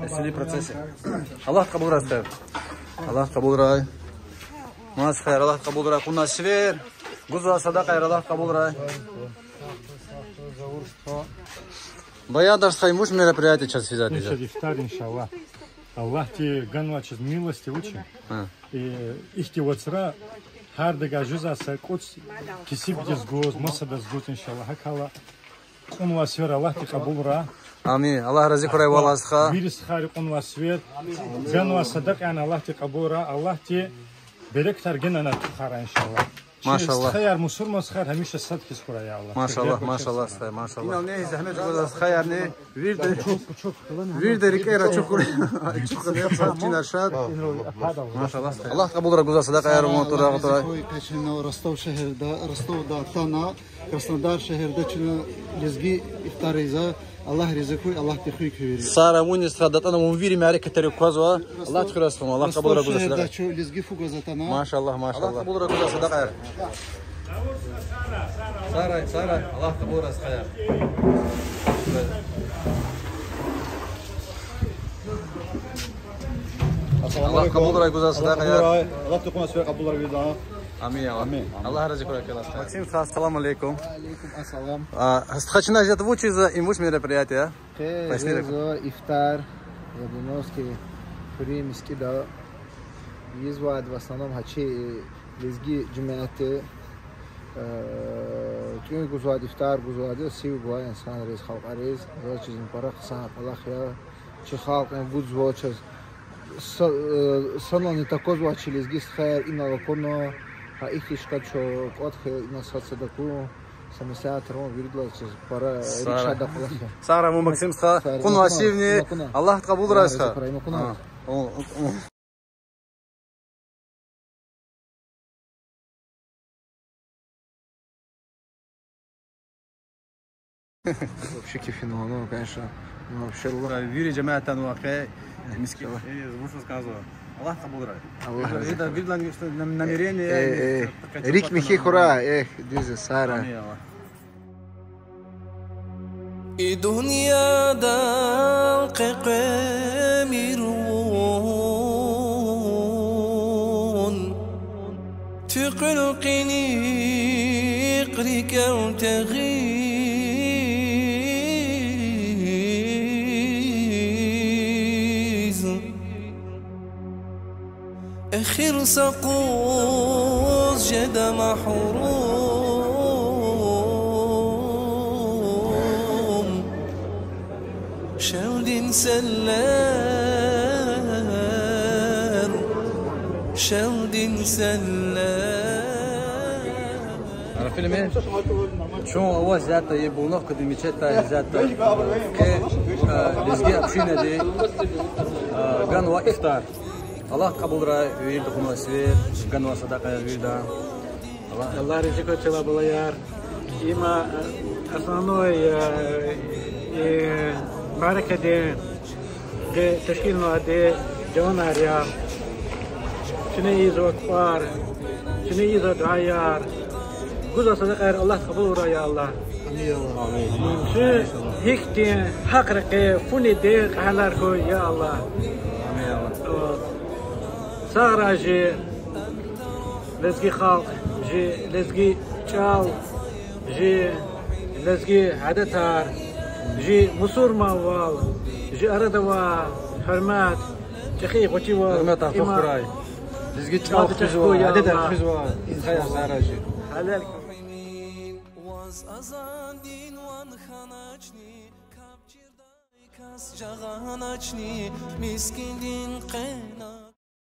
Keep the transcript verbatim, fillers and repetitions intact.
Эсли процессе. Аллагь кьабулрай, стхаяр. Аллагь кьабулрай. Ма, стхаяр, Аллагь кьабулрай. Кьуна сивер, гузвай садакьаяр Аллагь кьабулрай. Баяндар, стхаяр, вуч мероприятие чаз физвайди я? Ифтар, иншаллагь. Аллагьди ганвай чаз милости вучин. Ихьтин вацра гьардагай жузва са кӀус кесибдиз гуз, масадаз гуз, иншаллагь. ГьакӀ кьунвай сивер Аллагьди кьабулрай. Амин. Аллагь рази хьурай валай, стха. Вири стхайри кьунвай сивер, ганвай садакьаяр Аллагьди кьабулрай, Аллагьди берекатар генани тухурай, иншаллагь. Машаллагь. Стхаяр, мусурман стхаяр гьамиша сад хьиз хьурай, я Аллагь. Машаллагь, машаллагь, стхаяр, машаллагь. Инал не зегьмет гузвай стхаярни вирида, вирида рикӀера чухур, чухур яхцӀурни чна шад. Машаллагь, стхаяр. Аллагь кьабулрай гузвай садакьаяр, вун тура, тура. Къе чна Ростов шегьерда, Ростовда атана, Краснодар шегьерда чна лезги ифтар ийизва. Аллагь рази хьуй, Аллагьди хуьй куь вири. Сагърай вун, стха, датӀана вун вири мярекатрик квазва. Аллагьди хуьрай, стха, Аллагь кьабулрай гузвай садакьаяр. Чун лезги фугваз атана. Машаллагь, машаллагь. Аллагь кьабулрай гузвай садакьаяр. Сагърай, сагърай, Аллагь кьабулрай, стхаяр. Аллагь кьабулрай гузвай садакьаяр. Аллагьди кьуна сивер кьабулрай виридан. Амин, я Аллагь. Амин, амин. Аллагь рази хьурай квелай, стха. Максим стха, ассаламу алейкум. Ва алейкум ассалам. А, стха, чна жеда вучзава, им вуч мероприятие? Къе жезва ифтар, Яблоновский хуьруьн мискӀинда. Ийизвайди в основном гьа чи лезги жемятди, э, тӀуьн гузвайди, ифтар гузвайди, сив гвай инсанриз, халкьариз, заз чиз им пара хъсан кӀвалах я. Чи халкь им гузвай чаз са-, э, санални таквазвай чи лезги стхаяр инал акуна, гьа ихьтин чка чун кӀватӀ хьайила инал сад-садак акун, са меслят авун виридалай чаз пара рикӀ шад кӀвалах я. Сагърай вун, Максим стха, кьунвай сивни Аллагьди кьабулрай, стха. Вообще кефинава, ну, конечно. Ну, вообще, Аллагь. Вири жемятдин вахъ, мискӀин, э, вуч кӀанзава. Аллагь кьабулрай. Аллагь рази хьурай. Виридалай виридалай намерение, э, э, рикӀ михьи хьурай, эх, дуьз я, сагърай. Амин, Аллагь. И дуьньядал къекъвемир вун, туькьуьл къиникь рикӀел тегъиз. Эхир са къуз жеда магьрум. Шелдин селлер, шелдин селлер. Рафиль, чун аваз ятӀа, и Булуновкадин мечетдай ятӀа, къе, э, лезги общинади, э, ганва ифтар. Аллагь кьабулрай виридан кьунвай сивер, ганвай садакьаяр виридан. Аллагь рази хьурай, чалай балаяр. Има, э, основной, э, э, мярекатдин къе тешкилнавайди жаванар я. Чна ийизва кпӀар, чна ийизва дуьаяр. Гузвай садакьаяр Аллагьди кьабулрай, я Аллагь. Чун гьихьтин гьахъ рекье фу ийидай кьегьалар хьуй, я Аллагь. Сагърай жи лезги халкь, жи лезги чӀал, жи лезги адетар, жи мусурманвал, жи арада авай гьуьрмет, чӀехи гъвечӀивал. Гьуьрметар хуьрай. Лезги чӀал хуьзва, адетар хуьзва, сагърай жи. Гьалал. Ваз азандин ван хьаначни, капчирдай кас жагъаначни, мискӀиндин къена